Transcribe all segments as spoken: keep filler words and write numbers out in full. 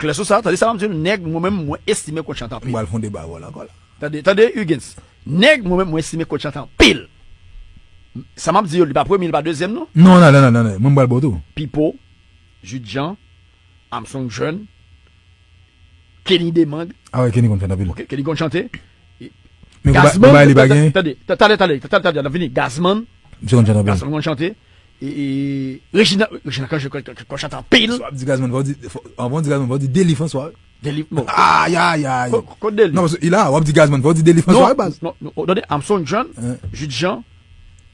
klè sou sa. Tande sa m ap di w, nèg, mwen menm, mwen estime Coach Chante anpil. M pral fè yon deba avè w la ankò la. Tande, tande, Huguens. Nèg, mwen menm, mwen estime Coach Chante anpil. Sa m ap di yo, li pa premye, li pa dezyèm, non. Non, non, non, non, non, non. Mwen, m pral ba w tou. Pipo, Jude Jean, Armstrong Jeune, Kenny Demang. Ah ouais, Kenny konn chante anpil. Ok, Kenny konn chante. Men Gazman, konba li pa gen. Tande, tande, tande, tande, tande, n ap vini. Gazman. Misye konn chante anpil. Gazman konn chante. E, e, Reginald, Reginald Cangé konn, konn, konn chante anpil. Sa w ap di Gazman, fò w di, fò, anvan w di Gazman, fò w di Dely François. Dely, bon. Ay, ay, ay. Kot, kot Dely? Non, paske li la, w ap di Gazman, fò w di Dely François, baz. Non, non, tande, Armstrong Jeune, Jude Jean,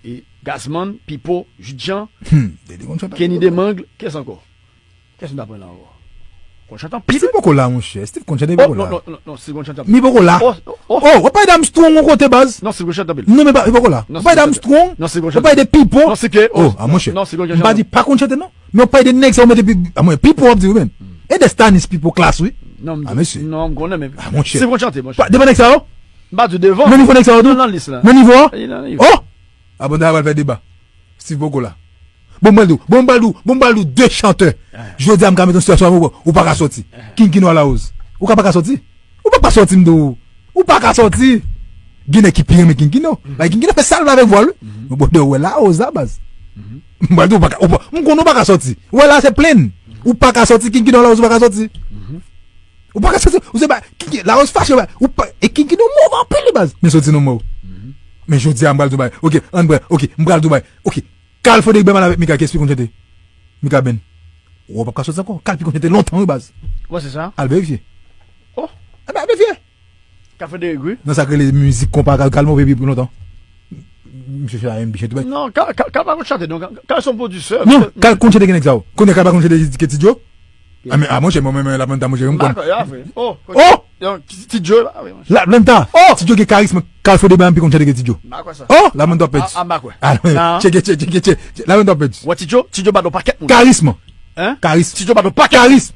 e Gazman, Pipo, Jude Jean, Dely konn chante anpil. Kenny Demang, kiyès ankò? Kiyès nou ta pran la ankò? Konn chante anpil. Steve poko la, monchè. Steve konn chante, poko la. Non, non, non, non, Steve konn chante anpil. Mi poko la. Oh, oh, oh. Oh, w ap pale de Armstrong yon kote, baz. Non, Steve konn chante anpil. Non, men pa, li poko la. W ap pale de Armstrong, w ap pale de Pipo. Non, Steve konn chante. Oh, ah, monchè. Non, Steve konn chante. M pa di pa konn chante, non. Men w ap pale de nèg sa, w mete pi, ah, mwen, Pipo w ap di, wi, men. E de Stanis Pipo klas, wi. Non, m di, ah, mesye. Non, m konnen, men. Ah, monchè. Steve konn chante, monchè. Devan nèg sa yo? M pa di devan. Nan nivo nèg sa yo tou? Nan lis la. Nan nivo a? Li nan nivo. Oh! Ah, bon, dayè, pral fè deba. Steve poko la. Bon, m pral di w, bon, m pral di w, bon, m pral di w de chantè. Jodi a, m ka mete yon sitiyasyon avè w, ou pa ka sòti. King Kino a Larose. Ou ka pa ka sòti. Ou pa ka sòti, m di w. Ou pa ka sòti. Gen nèg ki pi renmen King Kino. Bay King Kino fè sa l vle avèk vwa l, wi. Men bon, de wè Larose la, baz. M pral di w, ou pa ka, ou pa, m konnen ou pa ka sòti. Ou wè la, se plenn. Ou pa ka sòti, King Kino a Larose, ou pa ka sòti. Ou pa ka sòti, ou se pa, King Kino, Larose fache, ou pa, e King Kino move anpil, li, baz. Men sòti non, mwen. Men jodi a, m pral di w bay. Ok, ann pran, ok, m pral di w bay. Ok, Carl Frederick Berman avèk Mika, kiyès pi konn chante? Mika Ben. Ou p ap ka sòti ankò. Carl pi konn chante lontan, wi, baz. Ou panse sa? Al verifye. Oh. Enben, al verifye. Carl Frederick, wi. Nan sa k rele mizik konpa, Carl, Carl move pi, pi lontan. Misye fè la M B J tou bay. Non, Carl, Carl, Carl pa konn chante, non. Carl, Carl se yon pwodisè. Non, Carl konn chante gen nèg sa yo. Kounye a Carl pa konn chante ke Tidjo? Ah, men, ah, monchè, mwen, mwen, mwen, Laplanta, monchè, mwen konn. Oh, oh! Ti, Ti Djo, ah, wi, monchè. Laplanta, oh! Ti Djo gen karism, Carl Frederick Berman pi konn chante ke Ti Djo. M pa kwè sa. Oh, Laplanta w pèdi. Ah, ah, m pa kwè. Ah, tcheke, tcheke, tcheke, tcheke, Laplanta w pèdi. Wè, Ti Djo, Ti Djo bat yon pakèt moun. Karism. Hein? Karism. Ti Djo bat yon pakèt. Karism.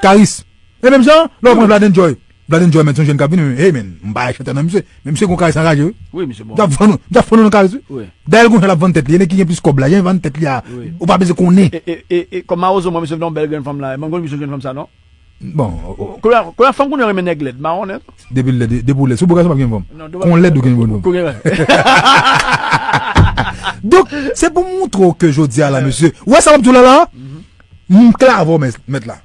Karism. E menm jan, lè w pran Vlad Enjoy. Vlad Enjoy, men, se yon jèn k ap vini, men, hey, men, m pa chantè nan misye. Men misye gon karism anraje, wi. Wi, misye bon. M t ap vann, m t ap vann nan karism, wi. Dayè, l gon jan l ap vann tèt li. E nèg ki gen plis kòb la, jan l vann tèt li a, ou pa bezwen konnen. E, e, e, e kòm mawozo, mwen, misye vle yon bèl grenn fanm la. Mwen, m konn misye jwenn fanm sa, non? Bon, o, o. Kounye a, kounye a, fanm kounye a renmen nèg lèd, mawon nèt. Depi l lèd, depi w lèd. Si w bo gason, p ap gen fanm. Non, konn lèd ou gen fanm. Donk, se pou m montre w ke jodi a la, mesye. Ou wè sa m ap di w la, la? M klè avè w, mèt, mèt la.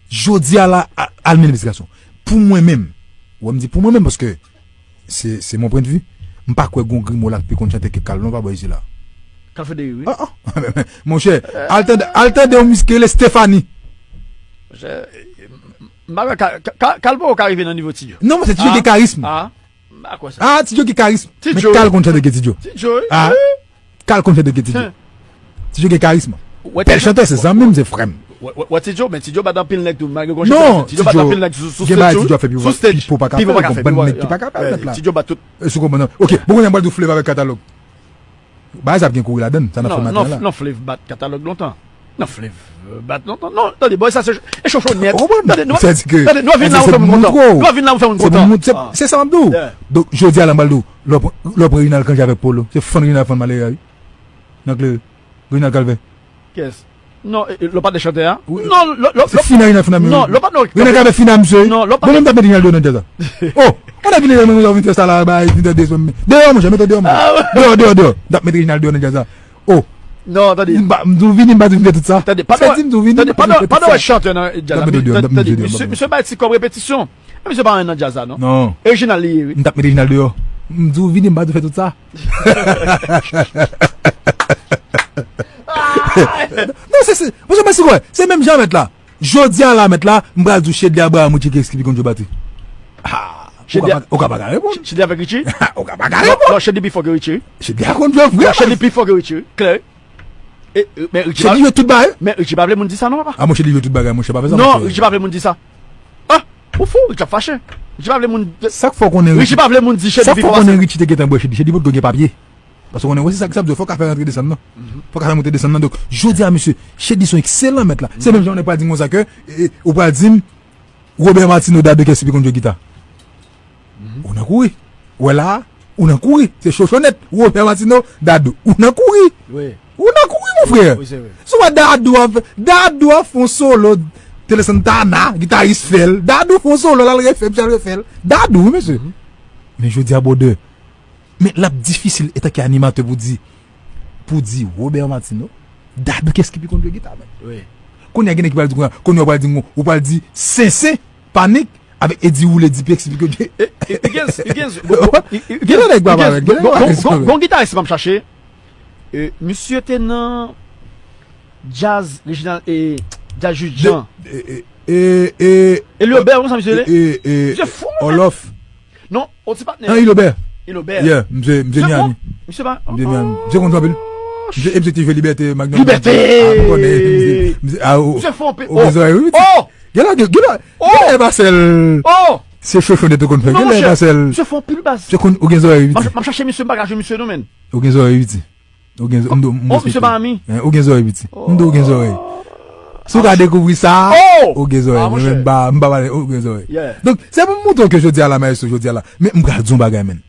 Jodi a la, a, al mennen pitit gason. Pou mwen menm, wè m di pou mwen menm, paske se, se mon pwendvi, m pa kwè gon grimo la k pi konn chante ke Carl non, pa bò isit la. Carl Frederick, wi. Ah, ah. Monchè, al tande, al tande yon mizik ki rele Stéphanie. Monchè, m pa kwè Carl, Carl, Carl poko ka rive nan nivo Ti Djo. Non, men se Ti Djo gen karism. Ah, m pa kwè sa. Ah, Ti Djo gen karism. Men Carl konn chante ke Ti Djo. Ti Djo, wi. Ah. Carl konn chante ke Ti Djo. Ti Djo gen karism. Bèl chantè, se zanmi m, se frè m. Wè, wè, wè Ti Djo, men Ti Djo bat anpil nèg tou, malgre gon chantè, Ti Djo bat anpil nèg sou, sou stage tou. Sou stage, Pipo pa ka fè, gon bann nèg ki pa ka fè, mèt la. Ti Djo bat tout. Èske w konprann? Ok, bon, kounye a m pral di w Flavour avèk Katalòg. Bagay sa ap gen kouri ladan l, sa n ap fè maten an la. Non, non, Flavour bat Katalòg lontan. Non, Flavour bat lontan. Non, tande, bòy, sa se, e chocho nèt. Ou konprann? Tande, nou, tande, nou vin la pou fè moun kontan. Nou vin la pou fè moun kontan. Se sa m ap di w. Donk, jodi a la, m pral di w, lè w pran, lè w pran Reginald Cangé avèk Polo, se fann Reginald fann malere a, wi. Nan klere. Reginald Calvert. Kiyès? Non, e, e, lè w pa de chantè a? Non, lè, lè, se fina Reginald fina. Non, lè w pa, non, Reginald Calvert fina, misye. Non, lè w pa. Bon, mwen, m t ap met Reginald deyò nan djaz la. Oh, on a vini la, mwen, mwen, mwen, sa la, ba, vin deyò, deyò, monchè, mete deyò, monchè. Deyò, deyò, deyò. M t ap met Reginald deyò nan djaz la. Oh. Non, tande. M pa, m di w vini, m pa di w vin fè tout sa. Tande, pa dwe, tande, pa dwe wè chantè nan djaz la. Tande, misye, misye bay ti kòb repetisyon. Misye pa anyen nan djaz la, non. Non. Reginald li ye, wi. M t ap met Reginald deyò. M di w vini, m pa di w fè tout sa. Non, se, se, monchè, mwen si kwè, se menm jan mèt la. Jodi a la, mèt la, m pral di w Chedly Abraham, ou tcheke ki pi konn jwe batri. Ah, ou ka pa, ou ka pa ka reponn. Chedly avèk Richie? Ou ka pa ka reponn. Non, Chedly pi fò ke Richie. Chedly a konn jwe vre. Non, Chedly pi fò ke Richie, klè. E, e, men Richie Chedly jwe tout bagay. Men Richie pa vle moun di sa non, papa. Ah, mon Chedly jwe tout bagay, monchè, pa fè sa. Non, Richie pa vle moun di sa. Ah, ou fou, Richie ap fache. Richie pa vle moun. Sa k fè w konnen Richie, Richie pa vle moun di Chedly pi fò pase. Sa k fè w konnen Richie te gentan bwè Chedly, Chedly potko gen papye. Paske w konnen, wè se sa, sa k ap di w, fò w ka fè rantre desann nan. Fò w ka fè monte desann nan. Donk, jodi a, mesye, Chedly se yon ekselan mèt la. Se menm jan w pral di m konsa ke, e, ou pral di m, Robert Martineau, Dadou, kiyès ki pi konn jwe gita? Ou nan kouri. Ou wè la, ou nan kouri. Se chocho nèt. Robert Martineau, Dadou. Ou nan kouri. Wi. Ou nan kouri, mon frè. Wi, se vre. Si w wè Dadou ap, Dadou ap fè yon solo, Tele Santana, gitaris fè l. Dadou fè yon solo, l al refè, misye al refè l. Dadou, wi, mesye. Men jodi a, brother, men l ap difisil antanke animatè pou di, pou di Robert Martino, Dadou kiyès ki pi konn jwe gita, men. Kounye a, gen nèg ki pral di, kounye a, kounye a, w pral di, w pral di Sensen, Panik, avèk Eddy Woulé, di pi eksplike. Gen de nèg pa parèt, gen de nèg pa parèt. Bon gitaris m ap chache. Misye te nan djaz, Reginald, e djaz Jus Jan. E, e, e, e, Elobè, kòman sa misye rele? E, e, Misye fou, Olof. Non, on ti patnè. An, Ilobè. Ilobè. Yeah, misye, misye Miami. Misye pa. Misye Miami. Misye konn anpil. Misye, e misye te jwe Libète, Magnum. Libète! Ah, m konnen. Misye, misye, ah, o, misye fò anpil. O, gen zòrèy, wi. Oh! Gen la, gen, gen la. Oh! Gen la, e pa sèl. Oh! Se chofè de tou konn fè. Non, gen la, e pa sèl. Misye fò anpil baz. Misye konn, ou gen zòrèy, wi. M ap chache misye, m pa ka jwenn misye non, men. Ou gen zòrèy, wi. Ou gen, m do, m Oh, misye pa ami. Hein, ou gen zòrèy, piti. M do, ou gen zòrèy. Si w ka dekouvri sa, ou gen zòrèy. Mwen menm, m pa, m pa pale, ou gen zòrèy. Donk, se pou m montre w ke jodi a la, maestro, jodi a la. Men m pral di yon bagay, men.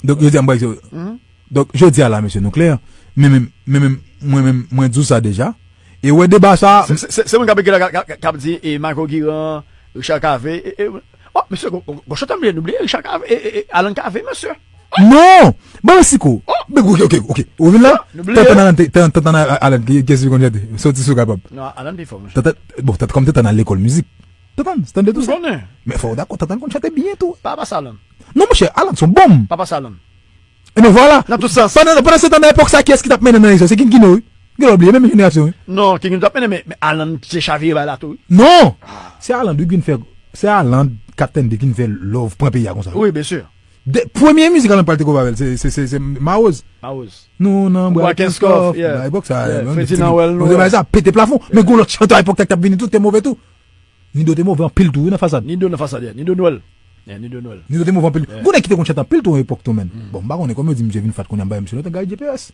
Donk, jodi a, m pral di, donk, jodi a la, mesye, nou klè. Men, men, men, men, mwen menm, mwen di w sa deja. E wè deba sa. Se, se, se, se moun k ap ekri la, k ap, k ap, k ap di, e, Marco Guirand, Richard Cavé, e, e, oh, mesye, gon, gon, gon chantè m bliye, nou bliye Richard Cavé, e, e, e, Alan Cavé, mesye. Non! Ban mwen siko. Oh! Men, ok, ok, ok. Ou vin la? Nou bliye. Tantan Alan, te- tan- tantan Alan, ki- kiyès ki konn chante? Soti si w kapab. Non, Alan pi fò, mesye. Tantan, bon, tantan, kòm tantan al lekòl mizik. Tantan, Stanley Toussaint. M konnen. Men fò w dakò, tantan konn chante byen tou. Papa Alan. Non, monchè, Alan se yon bonm. Papa Alan. E men vwala. Nan tout sans. Pandan, pandan se tan, nan epòk sa, kiyès ki t ap mennen nan legliz? Se King Kino, wi. Gen lè w bliye, menm jenerasyon, wi. Non, King Kino t ap mennen, men, men Alan te chavire bay la tou, wi. Non! Se Alan Dwig vin fè, se Alan Kaptenn Dwig vin fè love pran peyi a konsa. Wi, byen si. De, premye mizik Alan pral te kouvè avè l, se, se, se, se Mawoz. Mawoz. Nou nan bwa Kenskòf, yeah. Nan epòk sa, yeah, Freddy Noël, nou te bay sa, pete plafon. Men gon lòt chantè epòk sa k t ap vini tou, te move tou. Nido te move anpil tou, wi, nan fasad. Nido nan fasad, yeah. Nido Nwèl. Yeah, Nido Nwèl. Nido te move anpil. Yeah. Gon nèg ki te konn chante anpil tou epòk tou, men. Bon, m pa konnen kòman yo di misye vin fat kounye a, m ba misye lontan, Gary G P S.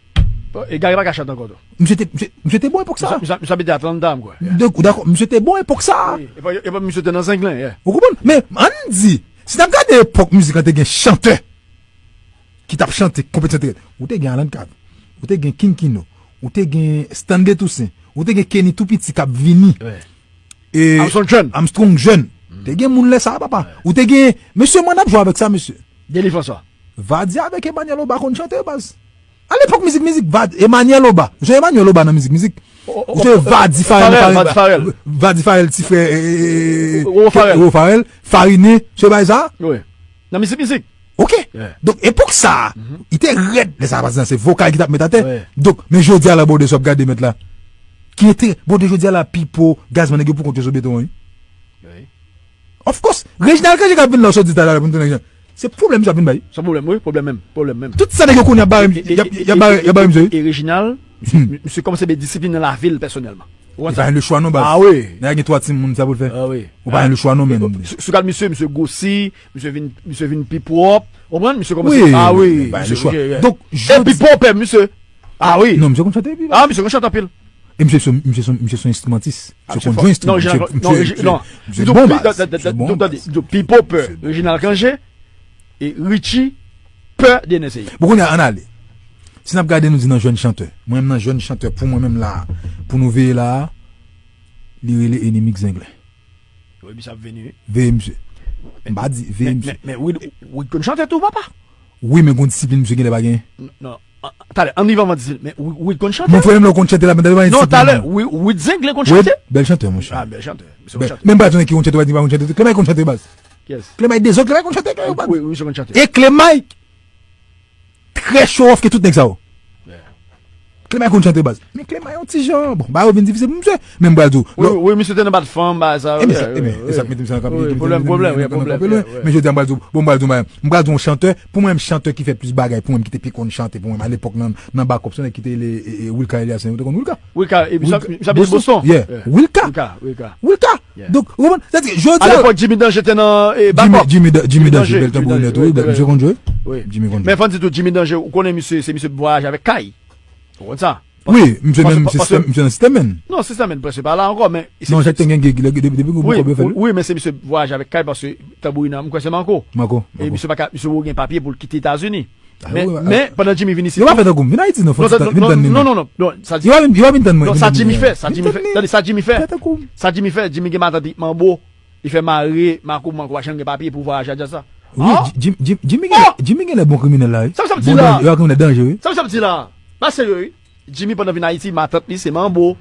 E Gary pa ka chante ankò tou. Misye te, misye, misye te bon epòk sa. Misye, misye, misye abite Atlanta, m kwè. Yeah. Donk, ou dakò, misye te bon epòk sa. Wi, epi, epi misye te nan Zenglen, yeah. Ou konprann? Men, ann di, si n ap gade epòk mizik lan te gen chantè ki t ap chante konpetisyon te, ou te gen Alan Cavé, ou te gen King Kino, ou te gen Stanley Toussaint, ou te gen Kenny Toupiti k ap vini. Wi. E Armstrong Jeune. Armstrong Jeune. Te gen moun lè sa, papa. Wi. Ou te gen, mesye, mwen ap jwe avèk sa, mesye. Dely François. Vadi avèk Emmanuel Oba konn chante, baz. A lepòk mizik, mizik, Vadi, Emmanuel Oba. Ou sonje Emmanuel Oba nan mizik, mizik? Ou sonje Vadi Farel, Farel, Vadi Farel. Vadi Farel, ti frè, e, e, e, Roro Farel. Roro Farel, Fariné, se bagay sa? Wi. Nan mizik, mizik. Ok. Yeah. Donk, epòk sa, li te rèd, lè sa, paske se vokal ki t ap met atè. Wi. Donk, men jodi a la, Bòde, sa w ap gade mèt la. Ki enterè, Bòde, jodi a la, Pipo, Gazman, nèg yo pou kont yo sou beton, wi. Wi. Of course, Reginald Cangé k ap vin la, w sot di talè pou n tounen jan. Se pwoblèm misye ap vin bay. Se pwoblèm, wi, pwoblèm menm, pwoblèm menm. Tout sa nèg yo konnen ap bare, y ap, y ap bare, y ap bare misye, wi. E Reginald, misye, misye kòmanse bay disiplin nan lavi l pèsonèlman. Ou konprann sa? Li pa gen lechwa non, baz. Ah wi. Nèg la gen twa timoun, sa pou l fè? Ah wi. Ou pa gen lechwa non, men. Si, si w gad misye, misye gwosi, misye vin, misye vin pi pwòp. Ou konprann? Misye kòmanse, ah wi, men pa gen lechwa. Donk, e pi pwòp, misye. Ah wi. Non, misye konn chante, pi. Ah, misye konn chante anpil. E misye se, misye se, misye se yon enstrimantis. Misye konn jwe enstriman. Non, misye, misye, misye bon baz. Misye bon baz. Pipo pè Reginald Cangé e Richie pè Denis Eye. Bon, kounye a, ann ale. Si n ap gade, nou di nan jèn chantè. Mwen menm nan jèn chantè, pou mwen menm la, pou nou veye la, li rele Enimik Zenglen. Wi, misye ap vini, wi. Veye misye. M pa di, veye misye. Men, men, men Wid, Wid konn chante tou, papa. Wi, men gon disiplin misye genlè pa genyen. Non, non. Talè, ann rive anvan disiplin. Men Wid, Wid konn chante. Mon frè, menm lè w konn chante la, men talè pa gen disiplin. Non, talè, Wid, Wid Zenglen konn chante. Bèl chantè, monchè. Ah, bèl chantè. Misye konn chante. Menm pa di ki konn chante, pa di pa konn chante. Clemay konn chante, baz. Yes. Clemay dezòd, Clemay konn chante, Clemay konn chante. Wi, wi, misye konn chante. E Clemay, trè show off ke tout nèg sa yo. Clemay konn chante, baz. Men Clemay yon ti jan, bon, bagay yo vin difisil pou misye. Men m pral di w. Wi, wi, misye te nan bat fanm, bagay sa yo. E sa k mete misye nan kanpe, pwoblèm, pwoblèm, wi, pwoblèm. Men jodi a m pral di w, bon, m pral di w, m pral di w yon chantè, pou mwen menm chantè ki fè plis bagay, pou mwen menm ki te pi konn chante, pou mwen menm a lepòk nan, nan bakòp, se yon nèg ki te rele, e, e, Wilka Elias, ou te konn Wilka? Wilka, e, misye ap vin Boston. Yeah. Wilka. Wilka, Wilka. Wilka. Yeah. Donk, ou konprann? Sètadi, jodi a. Alepòk, Jimmy Danger te nan, e, bakòp. Jimmy, Jimmy Danger, bèl tanbou nèt, wi, misye konn jwe. Wi. Jimmy konn jwe. Men fò n di tou, Jimmy Danger, ou konnen misye, se misye t ap vwayaje avèk Kay. Ou konn sa? Wi, misye menm, sistèm, misye nan sistèm menm. Non, sistèm menm, prèske pa la ankò, men. Non, chak te gen gig, depi, depi gon kòb yo fè l. Wi, men se misye vwayaje avèk Kay, paske tanbourinè, m kwè se Marco. Marco. E misye pa ka, misye poko gen papye pou l kite Etazini. Men, men pandan Jimmy vin isit tou. Yo pa fè tankou m. Vin Ayiti non, fò ti tann, vin tann li non. Non, non, non, non, sa Jimmy fè, sa Jimmy fè. Tande, sa Jimmy fè. Sa Jimmy fè, Jimmy gen matant li k manbo. Li fè mare, Marco, Marco pa janm gen papye pou vwayaje a djaz sa. Wi, Jimmy genlè bon kriminèl la wi. Sa misye ap di la? Yo kriminèl danje wi. Sa misye ap di la? Pa serye wi. Jimmy pandan vin Ayiti, matant li se manbo.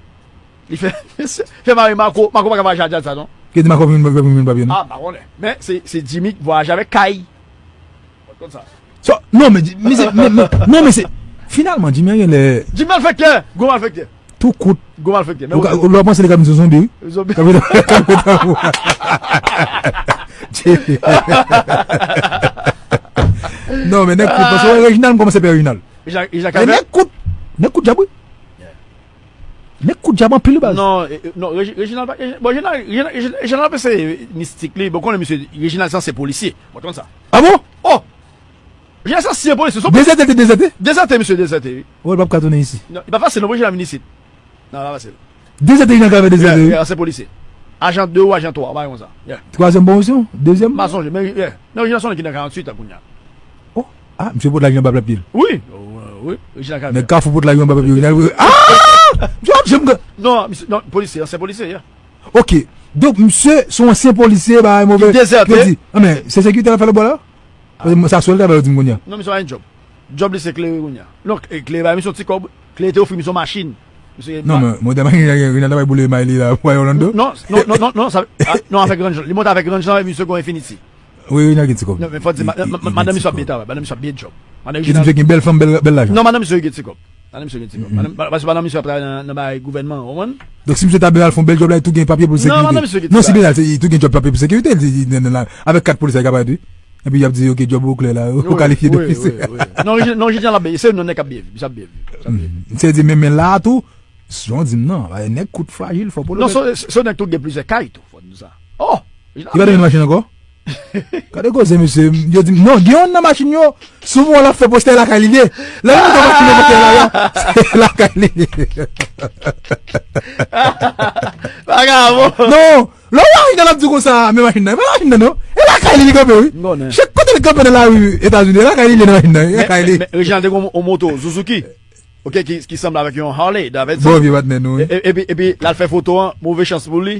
Li fè fè mare Marco, Marco pa ka vwayaje a djaz sa non. Ki di Marco vin vin vin papye non. Ah, pa konnen. Men se se Jimmy k vwayaje avèk kay. Mwen konn sa. So, non men, men, men, men, non men se finalman Jimmy an genlè Jimmy malfektè, gwo malfektè. Tou kout. Gwo malfektè. Men ou ka, ou lè w panse li ka vin sou zonbi wi. Zonbi. Ka vin Non men nèg kout, paske Reginald m kòmanse pè Reginald. Reginald Calvaire. Nèg kout. Nèg kout djab wi. Nèg kout djab anpil wi baz. Non, eh, eh, non, Regi- Reginald pa- eh, bon, Reginald, Reginald, Reginald, Reginald ap eseye mistik li. Bon, konnen misye, Reginald se ansyen polisye. Mwen konn sa. Ah bon? Oh! Reginald se ansyen polisye. Dezète, te dezète? Dezète, misye dezète wi. Ou wè l p ap ka tounen isi. Non, li pa fasil non pou Reginald vin isit. Non, pa fasil. Dezète Reginald Calvaire dezète wi. Yeah, ansyen polisye. Ajan de ou ajan twa, bagay konsa. Yeah. Twazyèm pwomosyon? Dezyèm? M pa sonje, men yeah. Non, Reginald se yon nèg ki nan karanntuit an kounye a. Oh, ah, misye pot lajan anba pye l. Wi, wi, Reginald Calvaire. Nèg Kafou pot lajan anba pye l. Ah! Misye ap janm gen. Non, misye, non, polisye, ansyen polisye, yeah. Ok. Donk, misye se yon ansyen polisye, bagay move. Ki dezète. Yo di, ah, men, se sekirite l ap fè lòtbò la? Paske sa sou l travay yo di m kounye a. Non, misye pa gen djòb. Djòb li se klere kounye a. Non, e klere ba misye yon ti kòb. Klere te ofri misye yon machin. Misye Non, men, mwen te imajine Reginald t ap boule may li la pou al Orlando. Non, non, non, non, non, sa, ah, non, avèk Range, li monte avèk Range lan, epi misye gon Infiniti. Wi, Reginald gen ti kòb. Non, men fò di, ma- ma- ma- madanm misye ap byen travay, madanm misye ap byen djòb. Madanm Reginald gen bèl fanm, bèl bèl lajan. Non, madanm misye gen ti kòb. Madanm misye gen ti kòb. Madanm- pa- Paske madanm misye ap travay nan nan bagay gouvènman, ou konprann? Donk si misye ta byen al fè yon bèl djòb la, li tou gen papye pou sekirite. Non, madanm misye gen ti bagay. Non, si byen al, li tou gen djòb papye pou sekirite, li nan avèk kat polisye ka parèt wi. Epi y ap di, ok, djòb ou klè la, ou kalifye dofis. Non, Reginald ap byen, se yon nèg k ap byen viv, misye ap byen viv. Misye di, men, men la a tou, jan w di m nan, nèg kout frajil, fò polo. Non, se se nèg tou gen plizyè kay tou, fò n di sa. Oh! Li pa te vin machin ankò? Gade koze, mesye, yo di m, non, gen youn nan machin yo, sou mwen l ap fè postè lakay li ye. Lè l monte machin yo, postè la, se lakay li ye. Vagabon. Non, lè w wè Reginald ap di konsa, men machin nan, e pa machin nan non. E lakay li li kanpe wi. M konnen. Chak kote li kanpe nan lari Etazini, e lakay li li nan machin nan, e lakay li. Men Reginald te gon yon moto Suzuki. Ok, ki ki sanble avèk yon Harley Davidson. Bon vye patnè nou wi. E- e- Epi epi l al fè foto an, move chans pou li.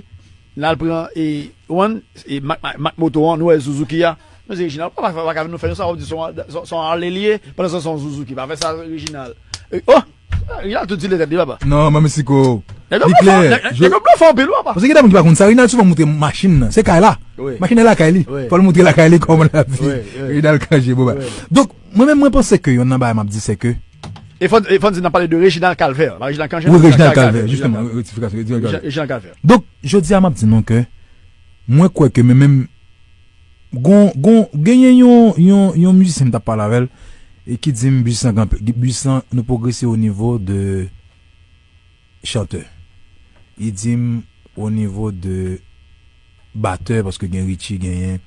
L al pran e one e mak mak mak moto an, nou wè Suzuki a. Nou se Reginald, pa pa pa ka vin nou fè nou sa, w ap di se yon se yon Harley li ye, pandan se yon Suzuki. Pa fè sa Reginald. E, oh! Reginald tou di lè tèt li papa. Non, manmi siko. Nèg yo blofè, nèg yo blofè anpil wi papa. Paske gen dam ki pa konn sa, Reginald souvan montre machin nan, se kay la. Wi. Machin nan lakay li. Wi. Fò l montre lakay li kòman l ap viv. Wi, wi. Reginald kanje bon ba. Wi. Donk, mwen menm mwen panse ke yonn nan bagay m ap di se ke E fò e fò n di n ap pale de Reginald Calvaire, pa Reginald Cangé. Wi, Reginald Calvaire, jisteman, rektifikasyon, Reginald Calvaire. Donk, jodi a m ap di nou ke mwen kwè ke men menm gon gon genyen yon yon yon mizisyen m t ap pale avè l e ki di m Business lan kanpe, Business lan nou pwogrese o nivo de chantè. Li di m o nivo de batè, paske gen Richie, genyen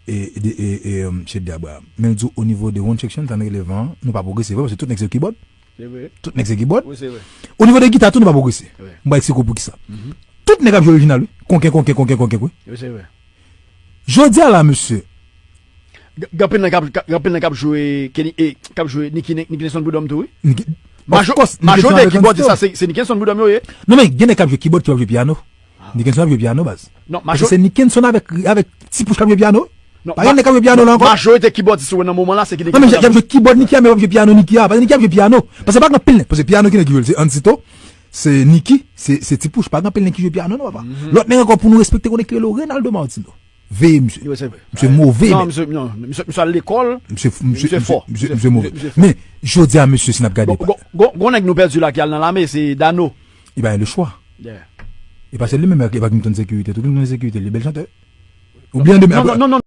e, e, e, e, um, Sheddy Abraham. Men l di w o nivo de one section, sa n rele van, nou pa pwogrese vre, paske tout nèg se kibòd. Se vre. Tout nèg se kibòd. Wi, se vre. O nivo de gita tou, nou pa pwogrese. Wi. M ba eksplike w poukisa. Mhm. Tout nèg ap jwe Reginald, wi. Konken, konken, konken, konken, wi. Wi, se vre. Jodi a la, mesye, Gen anpil nèg k ap, gen anpil nèg k ap jwe Kenny, e, k ap jwe Nicky, Nicky Nelson Prud'homme tou, wi. Majo-, majorite kibòdis sa, se, se Nicky Nelson Prud'homme yo ye. Non, men gen nèg k ap jwe kibòd ki p ap jwe pyano. Nicky Nelson ap jwe pyano, baz. Non, majo-, se Nicky Nelson avèk, avèk Ti Pouch k ap jwe pyano. Pa gen nèg k ap jwe pyano la ankò. Majorite kibòdis ou wè nan moman la, se Nicky Nelson. Non, men y ap jwe kibòd Nicky a, men y ap jwe pyano Nicky a. Paske Nicky ap jwe pyano. Paske pa gen anpil nèg. Paske pyano ki nèg ki jwe l, se Ansito. Se Nicky, se, se Ti Pouch. Pa gen anpil nèg ki jwe pyano non, papa. Lòt nèg ankò pou nou respekte, konnen ki rele Reynaldo Martino. Veye misye. Wi, se vre. Misye move, non, men misye, non, misye, misye al lekòl. Misye, misye, misye fò. Misye, misye move. Men, jodi a, mesye, si n ap gade. Gon, gon, gon nèg nou pèdi la ki al nan lame, se Dano. Li pa gen le chwa. Yeah. E pa se li menm ki pa Clinton sekirite. Tou Clinton sekirite, li bèl chantè. Oubyen de, non, non, non, non.